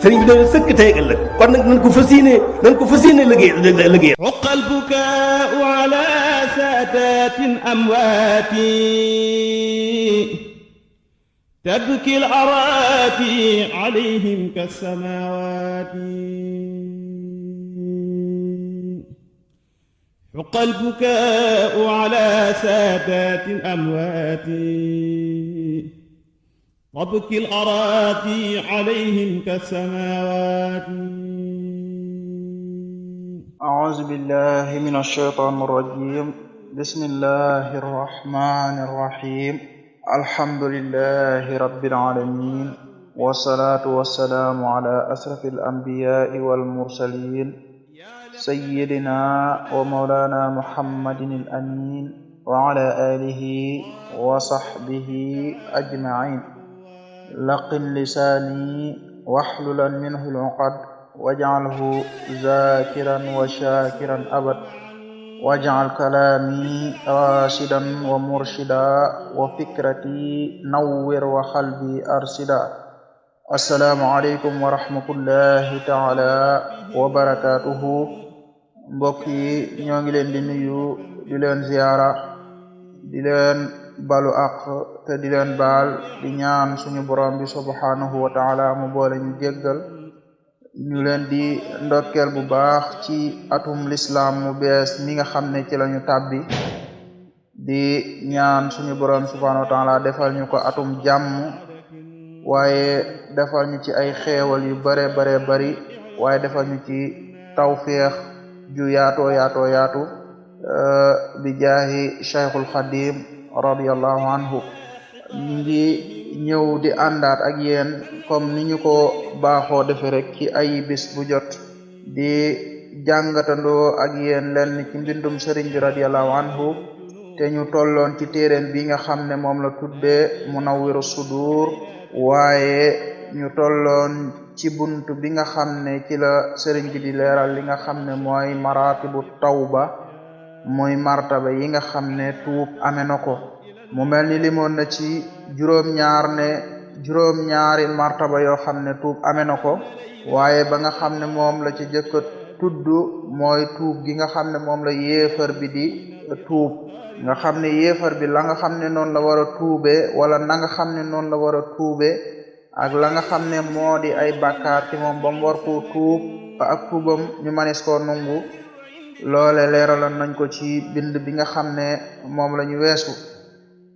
sëriñ bi doon sëkk tey ak ëllëg kon nag nañ ko fas yéene liggéey uqa albukaau ala saadatin amwaati tabki al-araati alayhim kas-samaawaati uqa albukaau ala saadatin amwaati tabki al-araati alayhim kas-samaawaati. أعوذ بالله من الشيطان الرجيم بسم الله الرحمن الرحيم الحمد لله رب العالمين والصلاة والسلام على أشرف الأنبياء والمرسلين سيدنا ومولانا محمد الأمين وعلى آله وصحبه أجمعين لقن لساني واحللا منه العقد waj'alhu zakiran wa shakiran abad waj'al kalami rashidan wa murshida wa fikrati nawwir wa qalbi arshida. Assalaamu aleykum wa rahmatullahi taala wa barakatuhu. Mbokk yi ñoo ngi leen di nuyu di leen ziyaara di leen balu ak te di leen baal di ñaan suñu borom bi subhanahu wa taala mu boole ñu jéggal. ñu leen di ndokkeel bu baax ci atum lislaam mu bees mi nga xam ne ci lañu tàbbi di ñaan suñu borom subhanahu wa taala defal ñu ko atum jàmm waaye defal ñu ci ay xeewal yu bare bare bari waaye defal ñu ci tawféex ju yaatoo yaatu bi jaahi cheikhul xadim radiyallahu anhu. ñu ngi ñëw di àndaat ak yéen comme ni ñu ko baaxoo defe rek ci ay bis bu jot di jàngatandoo ak yéen lenn ci mbindum sëriñ bi radiyallahu anhu te ñu tolloon ci téeréem bi nga xam ne moom la tuddee Munawwiru Sudur waaye ñu tolloon ci buntu bi nga xam ne ci la sëriñ bi di leeral li nga xam ne mooy maratibu tawba mooy martaba yi nga xam ne tuub amee na ko. mu mel ni limoon na ci juróom-ñaari martaba yoo xam ne tuub amee na ko waaye ba nga xam ne moom la ci jëkk a tudd mooy tuub gi nga xam ne moom la yéefar bi di tuub nga xam ne yéefar bi la nga xam ne noonu la war a tuube wala na nga xam ne noonu la war a tuube ak la nga xam ne moo di ay bàkkaar ci moom ba mu war koo tuub ak tuubam ñu manis koo nungu loole leeraloon nañ ko ci bind bi nga xam ne moom la ñu weesu.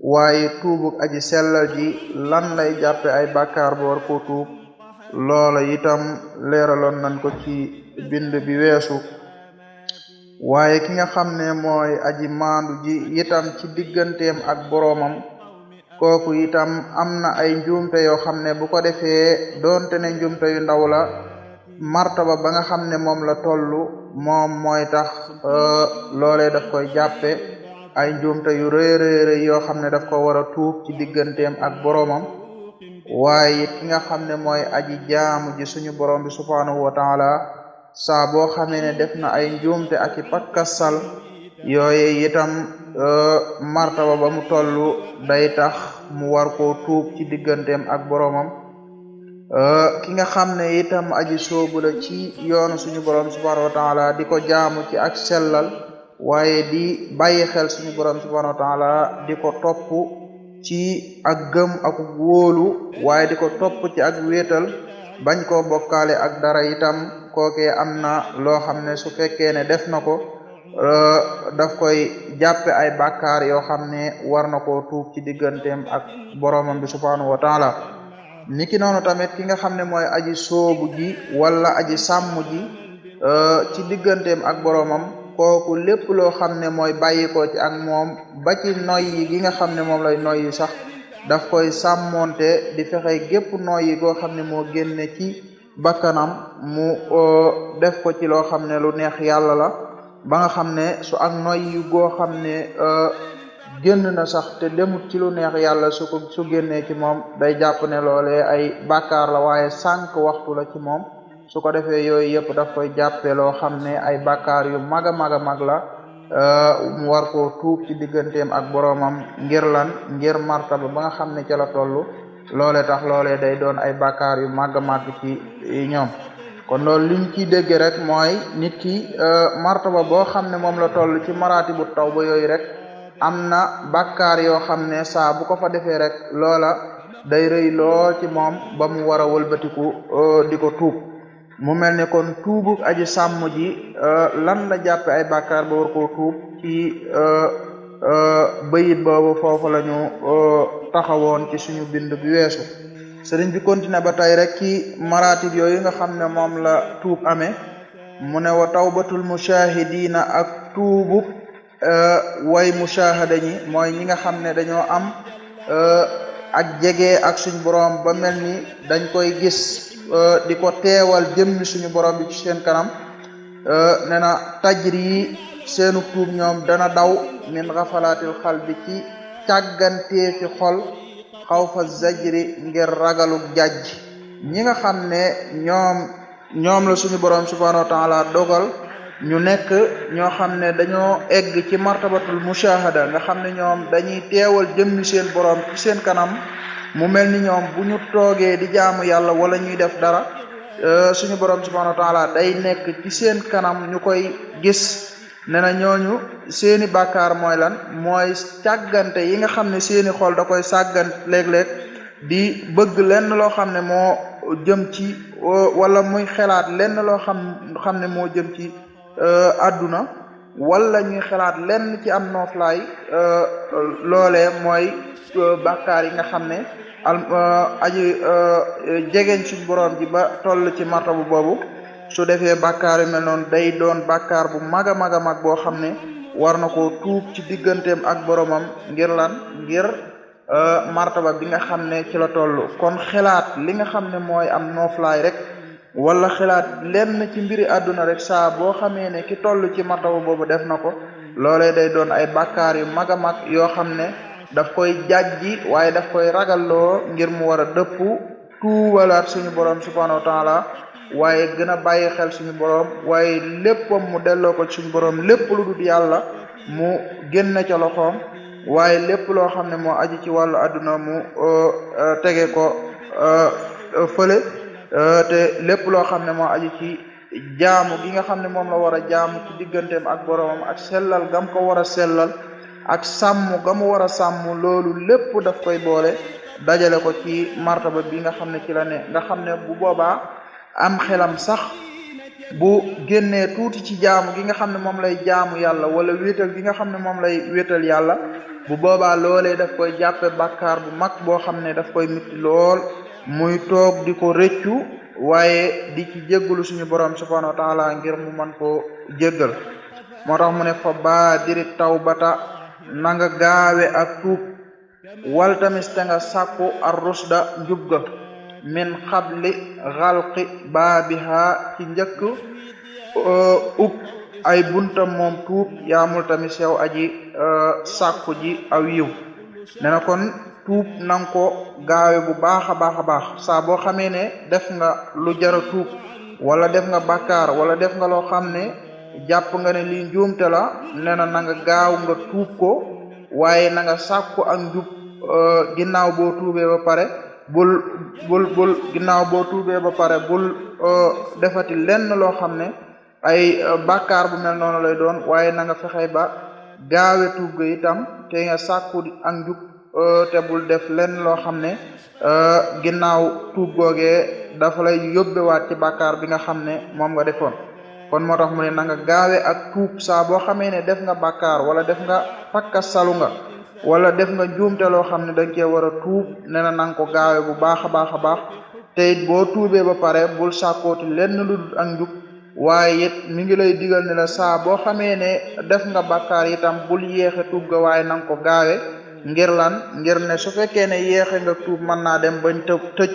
waaye tuubuk aji sellal ji lan lay jàppe ay bàkkaar ba war koo tuub loola itam leeraloon nañ ko ci bind bi weesu. waaye ki nga xam ne mooy aji maandu ji itam ci digganteem ak boroomam kooku itam am na ay njuumte yoo xam ne bu ko defee doonte ne njuumte yu ndaw la martaba ba nga xam ne moom la tollu moom mooy tax loolee daf koy jàppe ay njuumte yu rëy yoo xam ne daf ko war a tuub ci digganteem ak boroomam. waaye ki nga xam ne mooy aji jaamu ji suñu borom bi subhanahu wa taala saa boo xamee ne def na ay njuumte ak i pakkasal yooye itam martaba ba mu tollu day tax mu war koo tuub ci digganteem ak boroomam. ki nga xam ne itam aji soobu la ci yoonu suñu borom bi subhanahu wa taala di ko jaamu ci ak sellal waaye di bàyyi xel suñu borom subhanahu wa taala di ko topp ci ak gëm ak wóolu waaye di ko topp ci ak wéetal bañ koo bokkaale ak dara itam kookee am na loo xam ne su fekkee ne def na ko daf koy jàppe ay bàkkaar yoo xam ne war na koo tuub ci digganteem ak boromam bi subhanahu wa taala. niki noonu tamit ki nga xam ne mooy aji soobu ji wala aji sàmm ji ci digganteem ak boromam kooku lépp loo xam ne mooy bàyyikoo ci ak moom ba ci noyyi gi nga xam ne moom lay noyyi sax daf koy sàmmonte di fexe gépp noyyi goo xam ne moo génne ci bakkanam mu def ko ci loo xam ne lu neex yàlla la ba nga xam ne su ak noyyi goo xam ne génn na sax te demut ci lu neex yàlla su génnee ci moom day jàpp ne loolee ay bàkkaar la waaye sànq waxtu la ci moom su ko defee yooyu yëpp daf koy jàppe loo xam ne ay bàkkaar yu mag a mag la mu war koo tuub ci digganteem ak boroomam ngir lan ngir martaba ba nga xam ne ca la toll loole tax loolee day doon ay bàkkaar yu màgg a màgg ci ñoom. kon loolu liñ ciy dégg rek mooy nit ki martaba boo xam ne moom la toll ci maratibu tawba yooyu rek am na bàkkaar yoo xam ne saa bu ko fa defee rek loola day rëy lool ci moom ba mu war a wëlbatiku di ko tuub. mu mel ne kon tuubu aji sàmm ji lan la jàppe ay bàkkaar ba war koo tuub ci bayit boobu foofu la ñu taxawoon ci suñu bind bi weesu. sëriñ bi continué ba tey rek ci maratib yooyu nga xam ne moom la tuub amee mu ne wa tawbatul mushahidina ak tuubub way mushahada ñi mooy ñi nga xam ne dañoo am ak jege ak suñu borom ba mel ni dañ koy gis di ko teewal jëmmi suñu borom bi ci seen kanam ne na tajri seenu tuub ñoom dana daw min xafalaatil xal bi ci càggantee fi xol xawfa zajri ngir ragaluk jajj ñi nga xam ne ñoom la suñu borom subhanahu wa taala dogal ñu nekk ñoo xam ne dañoo egg ci martabatul mushahada nga xam ne ñoom dañuy teewal jëmmi seen borom ci seen kanam mu mel ni ñoom bu ñu toogee di jaamu yàlla wala ñuy def dara suñu borom subhanahu wa taala day nekk ci seen kanam ñu koy gis ne na ñooñu seeni bàkkaar mooy lan mooy càggante yi nga xam ne seeni xol da koy sàggan léeg-léeg di bëgg lenn loo xam ne moo jëm ci wala muy xelaat lenn loo xam ne moo jëm ci àdduna wala ñuy xelaat lenn ci am nooflaay loolee mooy bàkkaar yi nga xam ne aji jegeñ suñ borom ji ba toll ci martabu boobu su defee bàkkaar yu mel noonu day doon bàkkaar bu mag a mag a mag boo xam ne war na koo tuub ci digganteem ak boromam ngir lan ngir martaba bi nga xam ne ci la toll. kon xelaat li nga xam ne mooy am nooflaay rek wala xelaat lenn ci mbiri àdduna rek saa boo xamee ne ki toll ci martaba boobu def na ko loolee day doon ay bàkkaar yu mag a mag yoo xam ne daf koy jàjji waaye daf koy ragalloo ngir mu war a dëpp tuubalaat suñu borom subhanahu wa taala waaye gën a bàyyi xel suñu borom waaye léppam mu delloo ko suñu borom lépp lu dul yàlla mu génn ca loxoom waaye lépp loo xam ne moo aji ci wàllu àdduna mu tege ko fële te lépp loo xam ne moo aji ci jaamu gi nga xam ne moom la war a jaamu ci digganteem ak boromam ak sellal gam ko war a sellal ak sàmm ga mu war a sàmm loolu lépp daf koy boole dajale ko ci martaba bi nga xam ne ci la ne nga xam ne bu boobaa am xelam sax bu génnee tuuti ci jaamu gi nga xam ne moom lay jaamu yàlla wala wéetal gi nga xam ne moom lay wéetal yàlla bu boobaa loolee daf koy jàppe bàkkaar bu mag boo xam ne daf koy mitti lool muy toog di ko rëccu waaye di ci jéggalu suñu borom subhanahu wa taala ngir mu mën koo jéggal moo tax mu ne fa baadiri tawbata na nga gaawe ak tuub wal tamis te nga sàkku ar rusda njub ga min xabli xalqi baabiha ci njëkk ub ay buntam moom tuub yaamul tamit sew aji sàkku ji aw yiw ne na kon tuub nang ko gaawe bu baax a baax a baax saa boo xamee ne def nga lu jara tuub wala def nga bàkkaar wala def nga loo xam ne jàpp nga ne lii njuumte la ne na nga gaaw nga tuub ko waaye na nga sàkku ak njub ginnaaw boo tuubee ba pare bul ginnaaw boo tuubee ba pare bul defati lenn loo xam ne ay bàkkaar bu mel noonu lay doon waaye na nga fexe ba gaawe tuub ga itam te nga sàkku ak njub te bul def lenn loo xam ne ginnaaw tuub googee dafa lay yóbbewaat ci bàkkaar bi nga xam ne moom nga defoon kon moo tax mu ne na nga gaawe ak tuub saa boo xamee ne def nga bàkkaar wala def nga fakka salu nga wala def nga njuumte loo xam ne danga cee war a tuub ne na nanga ko gaawe bu baax a baax a baax te it boo tuubee ba pare bul sàkkooti lenn lu dul ak njub waaye it mi ngi lay digal ne la saa boo xamee ne def nga bàkkaar itam bul yéexe tuub ga waaye nanga ko gaawe ngir lan ngir ne su fekkee ne yéexe nga tuub mën naa dem bañ tëj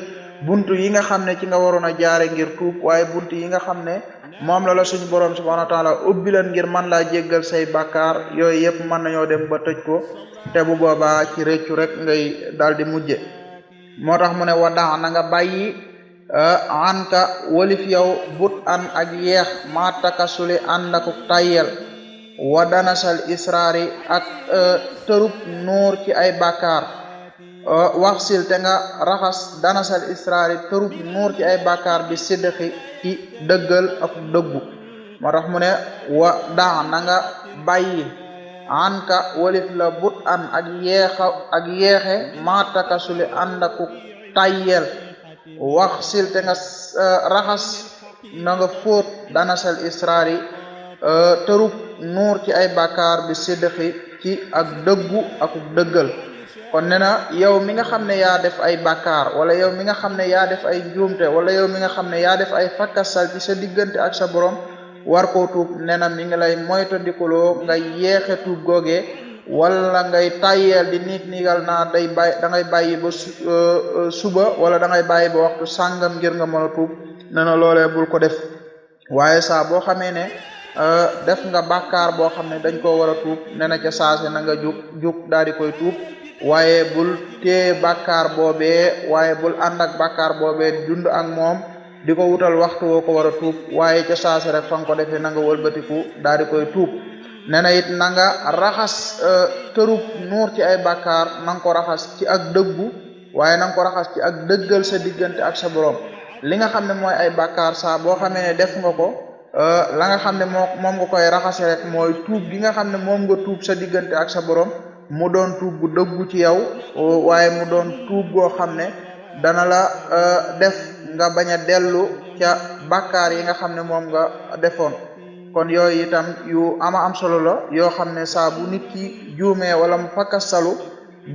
buntu yi nga xam ne ci nga waroon a jaare ngir tuub waaye buntu yi nga xam ne moom la suñu borom subhanahu wa taala ubbi leen ngir mën laa jéggal say bàkkaar yooyu yëpp mën nañoo dem ba tëj ko te bu boobaa ci réccu rek ngay daal di mujje moo tax mu ne wadaa na nga bàyyi anka walif yow but an ak yeex maa takasuli ànd ak tayyel wa danasal israari ak tërub nuur ci ay bàkkaar waxsil te nga raxas danasal israari tërub nuur ci ay bàkkaar bi sidqi ci dëggal ak dëggu moo tax mu ne wa daa na nga bàyyi anka walif la but an ak yeexe maataka suli àndaku tayyel waxsil te nga raxas na nga fóot danasal israari tërub nuur ci ay bàkkaar bi sidqi ci ak dëggu ak dëggal kon ne na yow mi nga xam ne yaa def ay bàkkaar wala yow mi nga xam ne yaa def ay njuumte wala yow mi nga xam ne yaa def ay fakkasal ci sa diggante ak sa borom war koo tuub ne na mi ngi lay moytandikuloo nga yeexe tuub googee wala ngay tayyeel di niigal naa da ngay bàyyi ba suba wala da ngay bàyyi ba waxtu sàngam ngir nga mën a tuub ne na loolee bul ko def waaye saa boo xamee ne def nga bàkkaar boo xam ne dañ koo war a tuub ne na ca saase na nga jug daal di koy tuub waaye bul téye bàkkaar boobee waaye bul ànd ak bàkkaar boobee dund ak moom di ko wutal waxtu woo ko war a tuub waaye ca saase rek fa nga ko defee na nga wëlbatiku daal di koy tuub nee na it na nga raxas tërub nuur ci ay bàkkaar na nga ko raxas ci ak dëggu waaye na nga ko raxas ci ak dëggal sa diggante ak sa borom li nga xam ne mooy ay bàkkaar saa boo xamee ne def nga ko la nga xam ne moom nga koy raxase rek mooy tuub gi nga xam ne moom nga tuub sa diggante ak sa borom mu doon tuub bu dëggu ci yow waaye mu doon tuub goo xam ne dana la def nga bañ a dellu ca bàkkaar yi nga xam ne moom nga defoon kon yooyu itam yu am solo la yoo xam ne saa bu nit ki juumee wala mu fakkastalu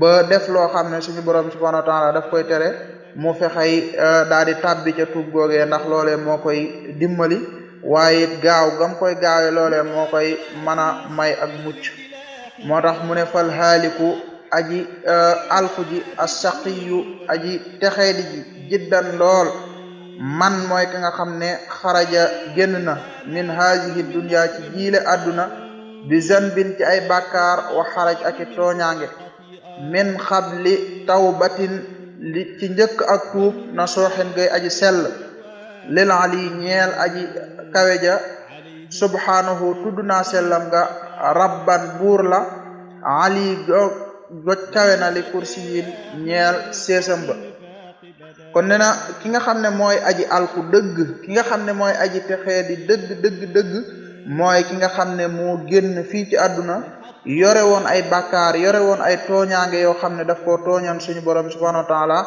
ba def loo xam ne suñu borom subhanahu wa taala daf koy tere mu fexey daal di tàbbi ca tuub googee ndax loolee moo koy dimbali waaye it gaaw gam koy gaawee loolee moo koy mën a may ak mucc moo tax mu ne fal haaliku aji alku ji assaqiyu aji texeedi ji jiddan lool man mooy ki nga xam ne xaraja génn na min haadihi dunya ci jiile adduna bi zanbin ci ay bàkkaar wa xaraj ak i tooñaange min xabli tawbatin li ci njëkk ak tuub na sooxen gay aji sell lil ali ñeel aji kaweja subhanahu tudd naa sellam nga rabban buur la ali goj kawe na li kursi yin ñeel seesam ba kon ne na ki nga xam ne mooy aji alku dëgg ki nga xam ne mooy aji texee di dëgg mooy ki nga xam ne moo génn fii ci àdduna yore woon ay bàkkaar yore woon ay tooñaange yoo xam ne daf koo tooñoon suñu borom subhanahu wa taala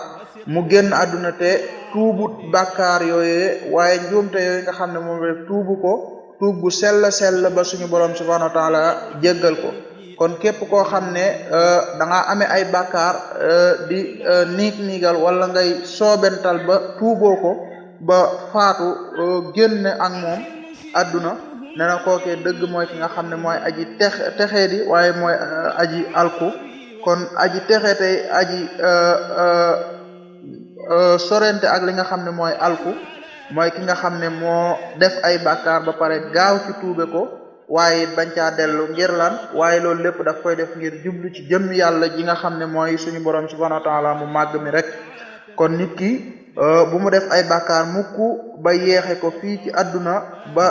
mu génn àdduna te tuubut bàkkaar yooyee waaye njuumte yooyu nga xam ne moom rek tuubu ko tuub gu sell ba suñu borom subhanahu wa taala jéggal ko kon képp koo xam ne da nga amee ay bàkkaar di niigal wala ngay soobental ba tuuboo ko ba faatu génn ak moom àdduna nee na kookee dëgg mooy ki nga xam ne mooy aji texee di waaye mooy aji alku kon aji texe tey aji sorente ak li nga xam ne mooy alku mooy ki nga xam ne moo def ay bàkkaar ba pare gaaw ci tuube ko waaye bañ caa dellu ngir lan waaye loolu lépp daf koy def ngir jublu ci jëm yàlla ji nga xam ne mooy suñu borom subhanahu wa taala mu màgg mi rek kon nit ki bu mu def ay bàkkaar mukk ba yeexe ko fii ci àdduna ba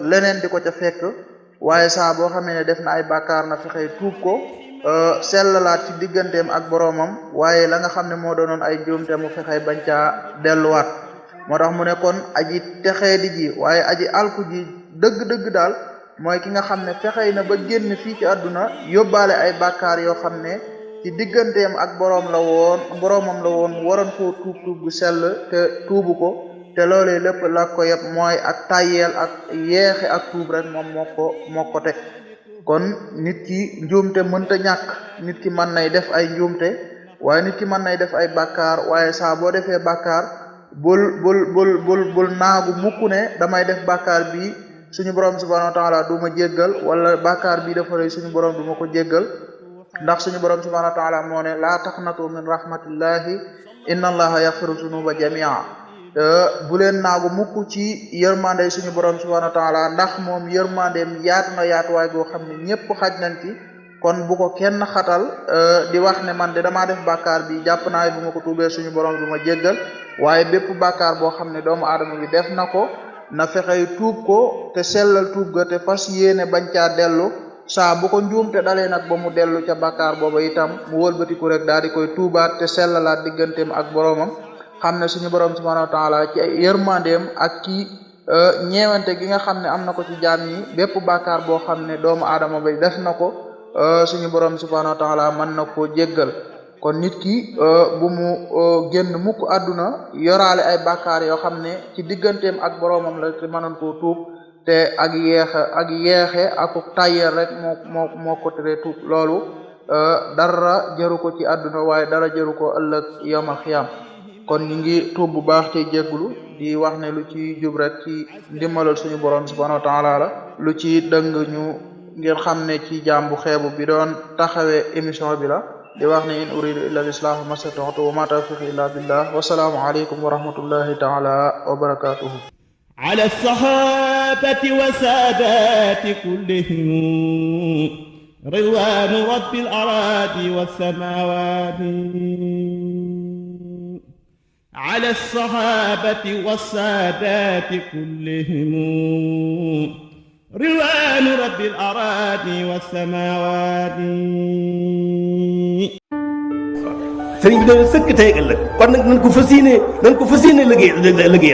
leneen di ko ca fekk waaye saa boo xamee ne def na ay bàkkaar na fexe tuub ko sellalaat ci digganteem ak boroomam waaye la nga xam ne moo doonoon ay njuumte mu fexe bañ caa delluwaat moo tax mu ne kon aji texeedi ji waaye aji alku ji dëgg-dëgg daal mooy ki nga xam ne fexey na ba génn fii ci àdduna yóbbaale ay bàkkaar yoo xam ne ci digganteem ak boroomam la woon mu waroon koo tuub gu sell te tuubu ko te loolee lépp la ko yëpp mooy ak tàyyeel ak yeexe ak tuub rek moom moo ko teg kon nit ki njuumte mënta ñàkk nit ki mën nay def ay njuumte waaye nit ki mën nay def ay bàkkaar waaye saa boo defee bàkkaar bul naagu mukk ne damay def bàkkaar bi suñu borom subhanahu wa taala du ma jéggal wala bàkkaar bi dafa rëy suñu borom du ma ko jéggal ndax suñu borom subhanahu wa taala moo ne laa taqnatu min rahmatillahi inna allaha yaghfiru zunuba jamia bu leen naagu mukk ci yërmande suñu borom subhanahu wa taala ndax moom yërmandeem yaatu na yaatuwaay goo xam ne ñëpp xaj nañ ci kon bu ko kenn xatal di wax ne man de damaa def bàkkaar bi jàpp naa bu ma ko tuubee suñu borom du ma jéggal waaye bépp bàkkaar boo xam ne doomu aadama bi def na ko na fexey tuub ko te sellal tuub ga te fas yéene bañ caa dellu saa bu ko njuumte dalee nag ba mu dellu ca bàkkaar booba itam mu wëlbatiku rek daal di koy tuubaat te sellalaat digganteem ak boroomam xam ne suñu borom subhanahu wa taala ci ay yërmandeem ak ci ñeewante gi nga xam ne am na ko ci jaam ñi bépp bàkkaar boo xam ne doomu aadama bay def na ko suñu borom subhanahu wa taala mën na koo jéggal kon nit ki bu mu génn mukk àdduna yoraale ay bàkkaar yoo xam ne ci digganteem ak boroomam la te mënoon koo tuub te ak yeexe ak tàyyeel rek moo ko tere tuub loolu dara jëru ko ci àdduna waaye dara jëru ko ëllëg yawmal xiyaam kon ñu ngi tuub bu baax te jégglu di wax ne lu ci jub rek ci ndimbalal suñu borom subhanahu wa taala la lu ci dëng ñu ngir xam ne ci jaam bu xeebu bi doon taxawee émission bi la di wax ne in uridu illa al-islaha mastata'tu wa ma tawfiqi illa billah wa salaamu alaykum wa rahmatullahi taala wa barakatuhu ala as-sahabati wa sadati kullihim ridwanu rabbil aradi was samawati على الصحابة والسادات كلهم رضوان رب الأراضي والسماوات sëriñ bi doon sëkk tey ëllëg kon nag nañ ko fas yéene liggéey